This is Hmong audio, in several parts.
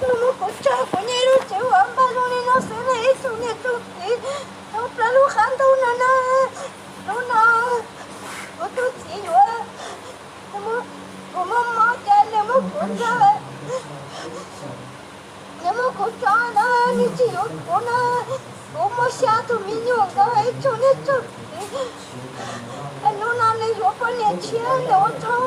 Nws muab kuv tso kuv nyob ib lub tsev uas npaj zoo li no xwb na ib tsoom niam tsoom txiv, thoob plaws lub qab ntuj no na. Hnub no kuv tus txiv yuav, kuv muaj mob ces nws muab kuv tso, nws muab kuv tso na, nws tsis yuav kuv na. Kuv muaj xya tus me nyuam nkawd ib tsoom niam tsoom txiv. Hnub no nws yuav poj niam tshiab nws ua tshoob,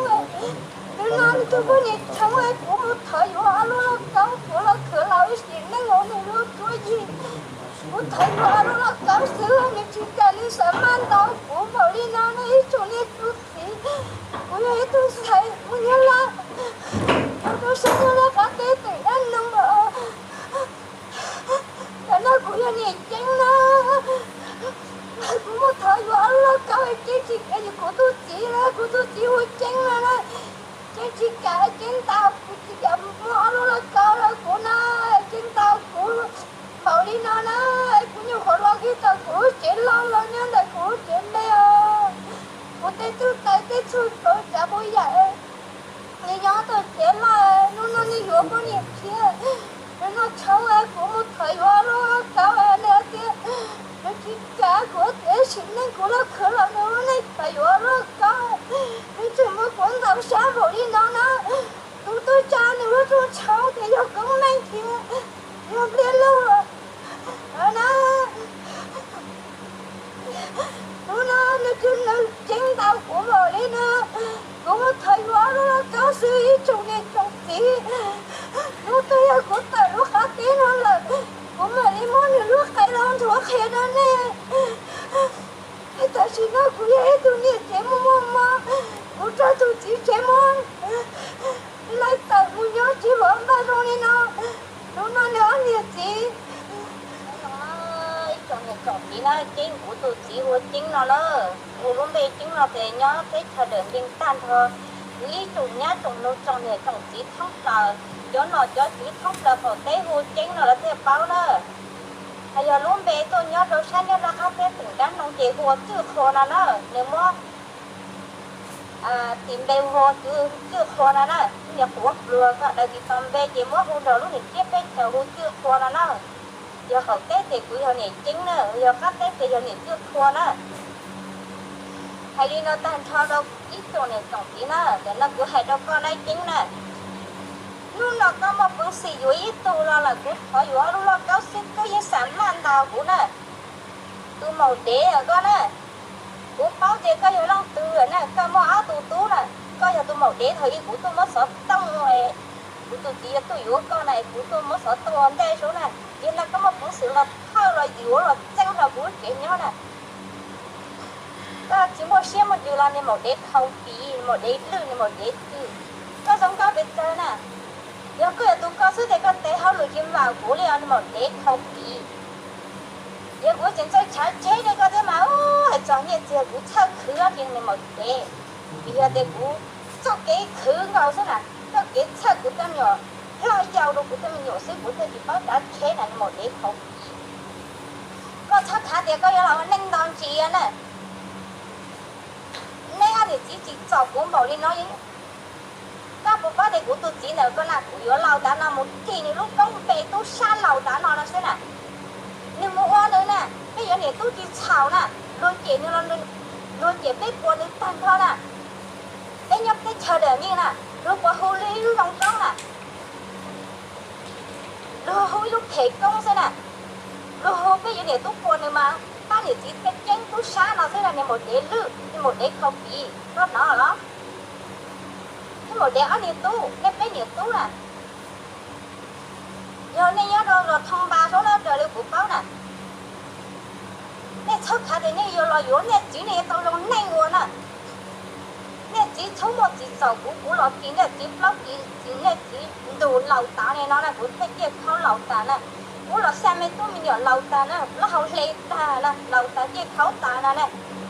hnub no nws tus poj niam tshoob, kuv mus thov yuav ob lub lauj kaub tuav los khwv los ib sim neej hauv nws lub cuab yig. Kuv thov yuav ob lub lauj kaub xwb nws tsis kam, nws xav maj ntaus kuv npaum li no na ib tsoom niam tsoom txiv. Kuv yog ib tug ntxhais Hmoob Nyab Laj, rau sab Nyab Laj qab teb teem Dab Noo. Ntawm no kuv yog niam Ceeb na, kuv mus thov yuav ob lub lauj kaub Ceeb tsis kam yuav kuv tus txiv na, kuv tus txiv hu Ceeb no na. Ceeb tsis kam, Ceeb ntaus kuv, tsis kam muab ob lub lauj kaub rau kuv na. Ceeb ntaus kuv npaum li no na, kuv nyuam qhuav los kiag tau kuv lub tsev laug los nyob ntawm kuv lub tsev me os. Kuv tej txuj tais tej txuj tau tsav puas yam, nws nyob tom tsev lawm, hnub no nws yuav poj niam tshiab. Nws noj tshoob, kuv mus thov yuav ob lub lauj kaub, nws tias nws tsis kam, kuv tias sim neej kuv los khwv los nws lub neej xav yuav ob lub lauj kaub. Nws tseem muab kuv ntaus sab npaum li no na. Kuv tuaj tsa nws lub rooj tshoob tias yog koob meej thiab yog npliaj lug na. Hnub no nws tseem, nws Ceeb ntaus kuv npaum li no, kuv mus thov yuav ob lub lauj kaub xwb ib tsoom niam tsoom txiv. Hnub twg yog kuv tawm lub qab teb no lawm, kuv mam li muab nws lub qe los nthuav qhia rau nej. Tam sim no kuv yog ib tug niam tsev muaj muaj mob, kuv raug tus txiv tsev muab laij tawm mus nyob tsis pom npaj zoo li no. Hnub no nws ob niam txiv, ib tsoom niam tsoom txiv na, Ceeb, kuv tus txiv hu Ceeb no na, hu lub npe Ceeb no ces nyob teb chaws Dawm Npeeg tag nrho. Kuv ib tsoom nyab tsoom nus tsoom niam tsoom txiv thoob plaws, cov nom cov tswv thoob plaws qaum teb hu Ceeb no lawv thiaj paub na. Hos yog lub npe tuaj nyob rau sab nyob rau qab teb teem Dab Noo ces hu ua Txwj Qhua no na. Nws muab tis npe hu ua Txwj Qhua no na. Niag quav pluag ko daws tsis tau npe ces muab hu nrog lub niam tsiab peb caug hu Txwj Qhua no na. Yog qaum teb ces kuv yog niam Ceeb na, yog qab teb ces yog niam Txwj Qhua na. Hais li no tag nrho rau ib tsoom niam tsoom txiv na, ntawm no kuv hais rau koj na Ceeb na. Hnub no koj muaj peev xwm yuav ib tug los lawm, kuv thov yuav ob lub lauj kaub xwb koj yeej xav maj ntaus kuv na. Tus maum dev koj na, kuv paub tias koj yog leej twg na, koj muaj ob tug tub na, koj yog tus maum dev thaum ub kuv tuaj muab xov tooj, kuv tus txiv yuav tuaj yuav koj na, kuv tuaj muab xov tooj ua ntej saub na, ces no koj muaj peev xwm los thawj los yuav los txeeb rau kuv lub tsev nyob na. Koj tsis muaj siab muaj ntsws los niag maum dev khaus piv, niag maum dev lwj, niag maum dev twm, koj zoo nkauj pes tsawg na. Yog koj yog tus koj xwb ces koj tes hauj lwm tsis npaum kuv li os niag maum dev khaus piv. Yog kuv tseem txawj tshav tsheb rau koj thiab mas, hais txog nyiaj txiag kuv txhawj khwv ces niag maum dev, vim yog tias kuv txoj kev khwv nkaus xwb na, txoj kev txhawj kuv tej me nyuam, hlob yau rau kuv tej me nyuam xwb kuv thiaj tsis paub tshav tsheb na niag maum dev khaus piv. Koj txhob khav tias koj yuav los ua neej nto ntsis na. Neb ob niam txiv tsim txom kuv npaum li no, koj puas paub tias kuv tus txiv ntawm koj na, kuv yuav laus tav no mus ris nws lub koob npe tub sab laus tav no no xwb na. Nws mus ua nws na, peb yuav niam tub tsis txhaum na, luag cem nws, luag cem peb puas nws tag nrho na. Peb nyob teb chaws dawm nij na, luag puas hu li ib lub zoo koob na, luag hu ib lub phem koob xwb na. Luag hu peb yuav niam tub puas nws mas pab niam txiv tej ceeb tub sab no xwb na, niag maum dev lwj, niag maum dev khaus piv, koj hnov los? Niag maum dev ob niag tub, nej peb niam tub na. Yog nej nyob rau zos Thoo Npas saub na raws li kuv paub na, nej txhob khav tias nej yuav los yuav nej txiv nej yuav tau zoo neej ua na. Nej txiv txhob muaj tsim txom kuv, kuv los ris nej txiv plaub ris, ris nej txiv ntug laus tav li no na, kuv thiaj ciaj khaub laus tas na. Kuv los xa me tub me nyuam laus tas na, plaub hau hle tag na, laus tas ciaj khaub tas no na.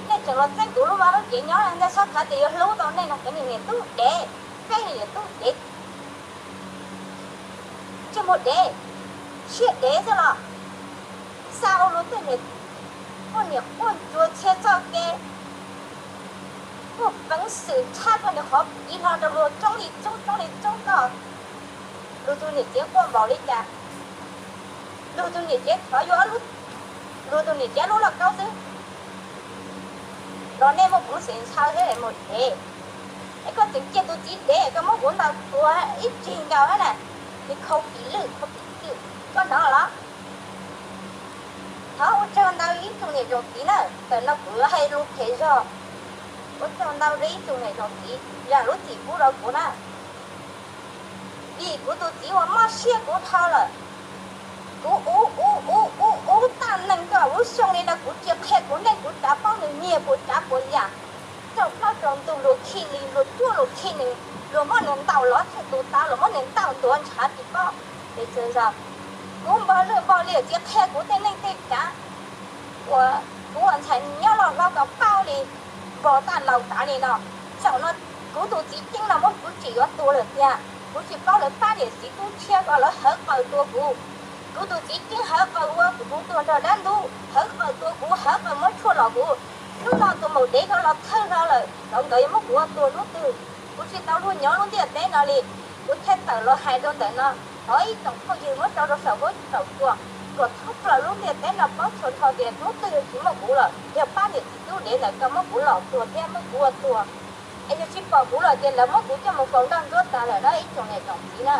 Nej tseem los txeeb kuv lub vaj lub tsev nyob na, nej txhob khav tias yuav hlub tau nej no, cov niag niam tub dev, peb niag niam tub dev, ntsej muag dev, siab dev xwb los xa ua luag tej niam, poj niam quaj ntsuag txhia txoj kev, muaj peev xwm tshaj txog nws qhov piv hlo rau luag tsoob li tsoob tsoob li tsoob koj. Luag tus niam txiv quaj npaum li cas, luag tus niam txiv thov yuav, luag tus niam txiv lub lauj kaub xwb los nej muaj peev xwm ntshaw thiab mus dev. Es koj tseem cia tus txiv dev, koj muab kuv ntaus tua ib tsig nkaus na, nws khau pim lwj khau pim lwj, koj hnov los? Thov ua tsaug ntau ib tsoom niam tsoom txiv na, ntawm no kuv hais lus phem zog, ua tsaug ntau rau ib tsoom niam tsoom txiv zam lub txim pub rau kuv na. Vim kuv tus txiv uas mob siab kuv dhau lawm, kuv ub ub ub ub ub tag neeg, koj lub xyoo li no kuv tsis qhia kuv neej kuv tsav paub nws nyiag puas tsav puas yam, rau plaub rau ntug luag khij nws, luag cuab luag khij nws, luag muab nws ntaus los txhais tus taw, luag muab nws ntaus ntuav ntshav tsis paub. Ces txawm zaum kuv npog lwj npog liam tsis qhia kuv tej neej tej tsav, uas kuv ua ntxhais nyob los hlob kom paub li, npog tag laus tav li no. Zaum no kuv tus txiv ceeb no muab kuv tsim yuav tua lawm tiag, kuv tsis paub lawv pab niam txiv tub tshiab ko lawv hawv qaws tua kuv. Kuv tus txiv ceeb hawv qaws ua kuv tuag nrog dab ntub, hawv qaws tua kuv, hawv qaws muab tshuaj los kuv. Hnub no tus maum dev ko los thawj hlo lawm, nkawd yuav muab kuv ua tua hnub twg? Kuv tsis tau luag nyob lub ntiaj teb no li. Kuv thiaj tawm los hais rau ntawm no, thov ib tsoom phooj ywg muab tso rau saum huab saum cua, kom thoob plaws lub ntiaj teb no paub txhua txhua tias hnub twg tsis muaj kuv lawm, yog pab niam txiv tub dev ntawm ko muab kuv los tua thiab muab kuv ua tua. Es yog tsis pom kuv lawm ces lawv muab kuv coj mus faus nrog ntsuab tas lawm na ib tsoom niam tsoom txiv na.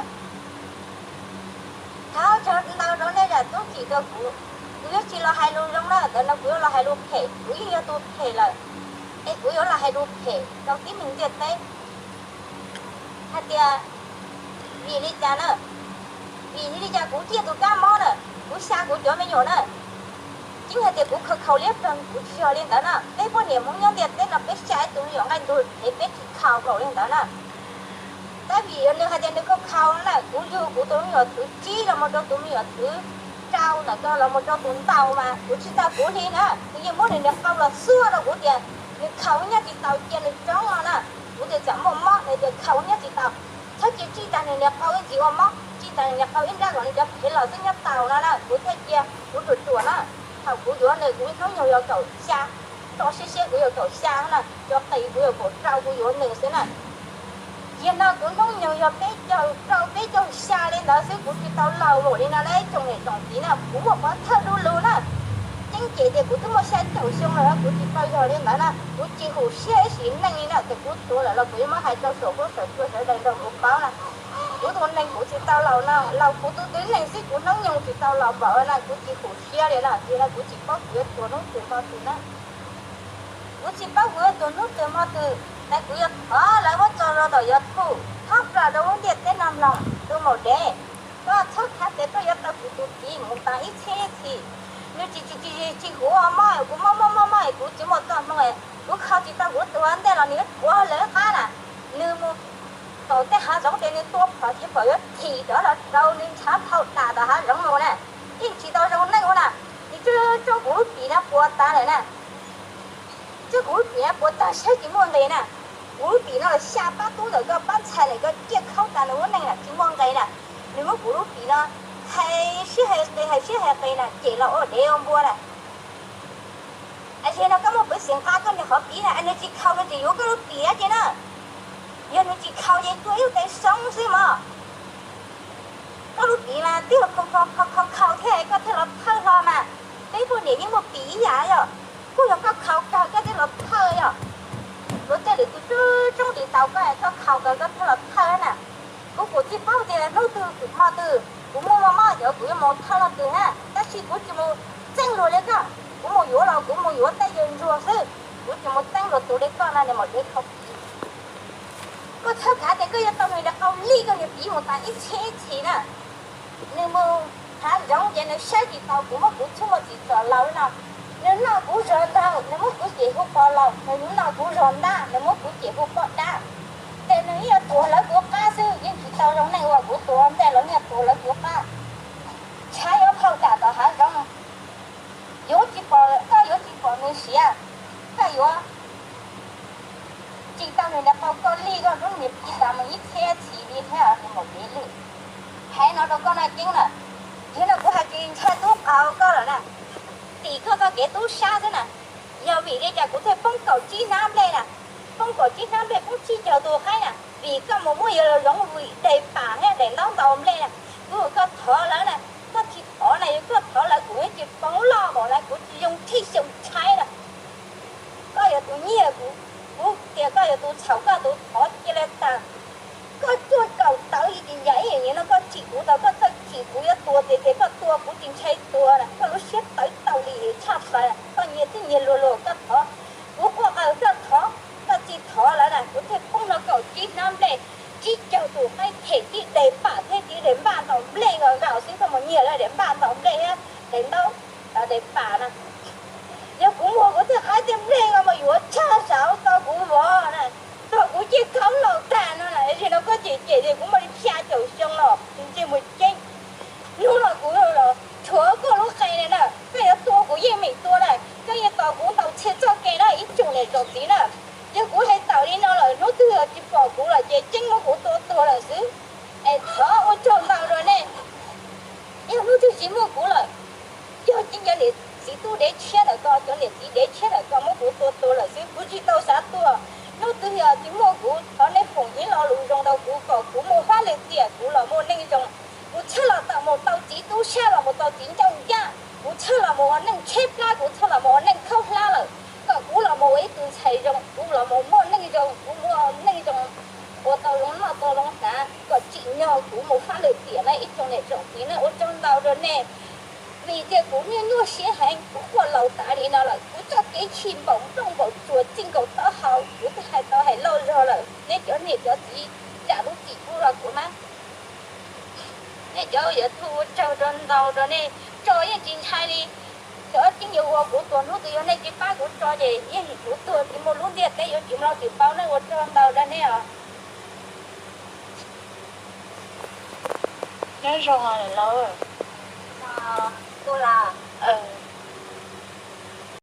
Thov ua tsaug ntau rau nej zam txuj txim rau kuv. Kuv yuav tsis los hais lus zoo na, ntawm no kuv yuav los hais lus phem, kuv yeej yog tus phem lawm, es kuv yuav los hais lus phem rau tib neeg ntiaj teb hais tias, vim li cas na, vim li cas kuv ciaj tus kab mob na, kuv xya kuv cov me nyuam na. Ceeb hais tias kuv khaus khaus liab ploog, kuv tsis yog li ntawd na. Peb poj niam Hmoob nyob ntiaj teb no peb xya ib tug me nyuam nqaij ntug phev peb tsis khaus npaum li ntawd na. Tab vim yog nws hais tias nws khaus khaus na, kuv yug kuv tus me nyuam thwv tsib los mus rau tus me nyuam thwv rau ntawm ko los mus rau tus ntau mas kuv tsis tau kuv hli na, nws yeej muab nws niag qau los xuas rau kuv tias nws khaus nyob tsis tau cia nws tsoob no na. Kuv tias tsam muaj mob nws tias khaus nyob tsis tau, txhob cia tsij tag nws niag qau ib ntsis ua mob, tsij tag nws niag qau ib nrab kom nws cov phev los xwb nyob tau no na. Kuv thiaj cia kuv ruam ruam na, thaum kuv yuav nws kuv hnub nyoog yog kaum xya, tso siab siab kuv yog kaum xya na, cov qis kuv yog kaum rau kuv yuav nws xwb na. Yog no kuv hnub nyoog yog peb caug rau peb caug xya li ntawd xwb, kuv tsis tau laus npaum li no na ib tsoom niam tsoom txiv na, kuv muaj pov thawj du lug na. Ceeb ces tias kuv twb muaj xya caum xyoo lawm kuv tsis tau yog li ntawd na, kuv tsis hum siab ib sim neej li na, ces kuv tuav lawm los kuv yuav muab hais rau saum huab saum cua sawv daws nrog kuv paub na. Kuv tus neeg kuv tsis tau laus no, laus kuv tus twg neeg xwb, kuv hnub nyoog tsis tau laus npaum na, kuv tsis hum siab li na, ces no kuv tsis paub kuv yuav tuag hnub twg hmo twg na. Kuv tsis paub kuv yuav tuag hnub twg hmo twg, tab kuv yuav thov lawv muab tso rau tom YouTube, thoob plaws rau lub ntiaj teb no mloog tus maum dev. Koj txhob khav tias koj yuav tau kuv tus txiv mus tas ib txhiab txhis. Nws tsis tsis tsis tsis huv mob, kuv mob mob mob mob es kuv tsis muaj txoj hmoo, kuv kho tsis tau kuv tus ua ntej los nws yuav tuav lawv qab na. Nws mus tom tej hav zoov ces nws tua phom ces phom yuav thim rov los rau nws ntshav phau tas tom hav zoov mus na. Yeej tsis tau zoo neej ua na. Ces tsuag tsuag kuv lub pim no puas tas lawm na. Tsuag kuv lub pim no puas tas saib tsis muaj nqis na. Kuv lub pim no los xya pab tub ntawm ko pab ntxhais ntawm ko ciaj khaub tas nws lub neej na tsis muaj nqis na. Nws muab kuv lub pim no hais siab hais qis hais siab hais qis na cem los ua dev ua npua na. Yog no koj muaj peev xwm nqa koj niag qhov pim na, nws tsis khaus nws tseem yuav koj lub pim ces na. Yog nws tsis khaus ces tua ib lub tes soob xwb mog. Koj lub pim mas twb yog khaus khaus khaus thiab koj thiaj los thawj hlo mas. Peb poj niam yeej muaj pim ib yam yog, kuj yog koj khaus kawg koj thiaj los thawj yog. Luag tej lwm tus tsob tsoob tsis tau koj, koj khaus kawg koj thiaj los thawj na. Kuv kuj tsis paub tias hnub twg hmo twg kuv muaj mob mob ces kuv yuav mus thawj leej twg na, tab sis kuv tsis mus txeeb luag li koj. Kuv mus yuav los kuv mus yuav tej yawg ntsuag xwb, kuv tsis mus txeeb luag tus li koj no, nws mus dev khaus pim. Koj txhob khav tias koj yuav tau nws niag qau lij koj niag pim mus tas ib txhiab ib txhis na. Nws mus hav zoov ces nws saib tsis tau kuv, muab kuv txhub muaj txim txom laus li no. Nws noj kuv zog nraug, nws muab kuv cem hu pog laus, nws noj kuv zog ntab, nws muab kuv cem hu poj dab. Ces nws ib yuav tuav lawv kuv qab xwb, yeej tsis tau zoo neej ua, kuv tuav ntej los niaj tuav lawv kuv qab. Tshav yuav phau tas tom hav zoov, yuav tsis pom, koj yuav tsis pom nws siav, koj yuav tsis tau nws niag qau, koj lij koj lub niag pim tas mus ib txhiab txhis li thiab, nws maum dev lwj. Hais no rau koj na Ceeb na, yog no kuv hais tsis ntshai tub qaug koj lawm na, tim koj txoj kev tub sab xwb na. Yog vim li cas kuv thiaj poob kaum tsib hnab nplej na, poob kaum tsib hnab nplej, poob tsib caug tus qaib na, Vim koj mus muab yuav los zoov vim daim pam thiab daim ntaub ntaus nplej na. Kuv ua koj thov lawv na, koj tsis thov na, yog koj thov lawv kuv yeej tsis poob loj npaum na, kuv tsis yoo tshij xyoo tshaib na. Koj yog tus nyiag kuv, kuv tias koj yog tus txhaum, koj tus thov cia li tas. Koj cuaj kaum tawv li ces yam ib yam no koj chim kuv tau, koj txawj chim kuv yuav tua tiag tiag, koj tua kuv tsis ntshai tua na, koj lub siab tawv tau li tshaj plaws, koj nyiag tib nyiag luag luag koj thov. Kuv quaj qw koj thov, koj tsis thov lawv na, kuv thiaj poob no kaum tsib hnab nplej, tsib caug tus qaib them tib daim pam thiab tib daim npaj ntaus nplej nkaus nkaus xwb, koj mus nyiag lawv daim npaj ntaus nplej thiab daim ntaub, daim pam na. Yog kuv muag kuv thiaj qaib tej nplej no mas yuav tshaj zaum tau kuv vov na, tau kuv ciaj khaub laus tag no na, es no koj cem cem tias kuv muaj li xya caum xyoo los ntsej muag ceeb. Hnub no kuv los tshuav koj lub qe na, koj yuav tua kuv yeej meem tua na, koj yeej tos kuv ntaus txhia txoj kev na ib tsoom niam tsoom txiv na. Yog kuv hais tawm li no lawm hnub twg yog tsis pom kuv lawm ces ceeb muab kuv tua tuag lawm xwb. Es thov ua tsaug ntau rau nej. Yog hnub twg tsis muaj kuv lawm, yog cov niam txiv tub dev tshiab ntawm ko, cov niam txiv dev tshiab ntawm ko muab kuv tua tuag lawm xwb, kuv tsis tau xav tuag. Hnub twg yog tsis muaj kuv, thov nej foom ib lo lus zoo rau kuv kom kuv muaj fab lwm tiam kuv los muaj neej zoo. Kuv txhawj los tau mus tau txiv tub sab, los mus tau txiv ncauj ncaj, kuv txhawj los mus ua neej tsheb plab, kuv txhawj los mus ua neej khaub hlab lawm, kom kuv los mus ua ib tug ntxhais zoo, kuv los mus muaj neej zoo, kuv muaj neej zoo ua tau zoo noj tau zoo hnav, kom tsim nyog kuv mus fab lwm tiam na ib tsoom niam tsoom txiv na. Ua tsaug ntau rau nej, vim tias kuv nyuaj nyuaj siab heev, kuv quaj laus tas li no lawm, kuv txoj kev chim npaum nplooj npaum tsuas txij nkaus taub hau, kuv twb hais tau hais loj zog lawm, nej cov niam cov txiv zam lub txim pub rau kuv mas. Nej cov YouTube ua tsaug rau ntau rau nej, tso yeej tsis ntshai li. Cov tseeb yuav ua kuv tuag hnub twg yog nej tsis pab kuv tso ces yeej kuv tuag tsis muaj lub ntiaj teb yuav tsis muaj lub tsis paub, nej ua tsaug ntau rau nej os. Nyob zoo lawm.